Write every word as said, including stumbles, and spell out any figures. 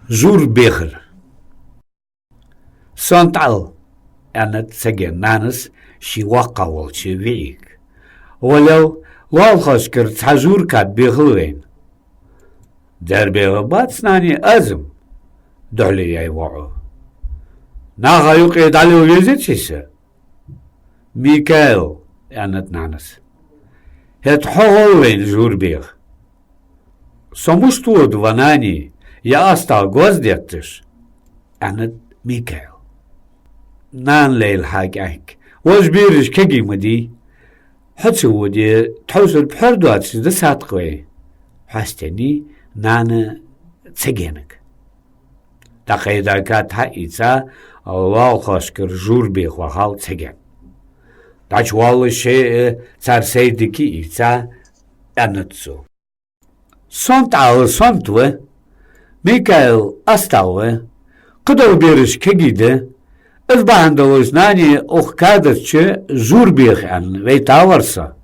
Жур бехар. «Сонта Ӏал», — аьннад цаген нанас ший воккхагӀа волча виӀийга. «Валел, лоалахошкара цхьа жур кад бехал вайна». «Дер беха бац, нани, аз-м», — духьале яьй воӀо. «Наха юкъе дӀалела везаций со?» «Микаил», — аьннад нанас. «ХӀаьта хьо хул вайна жур беха». «Со мишта вода, ва нани, ер астагӀа гӀоздетташ?» — аьннад Микаила. «Нана лайла хьа кӀаьнк, вож бераш кегий ма дий. Хьо ца воде, тховсара пхьор доацаш дисад-кх вай», — хьестий нана цагенга. ДӀакхайда кад хьаийца, лоалахошкара жур беха вахав цаген. «ДӀачувоалаш шоай, цар сай дика ийца», — аьннад цо. «Сонта Ӏал сонта ва, Микаил астагӀа ва, кхыдола бераш кегий да. Из бахьан долаш, нани, укх кадаца жур беха аьнна вайтавар со»,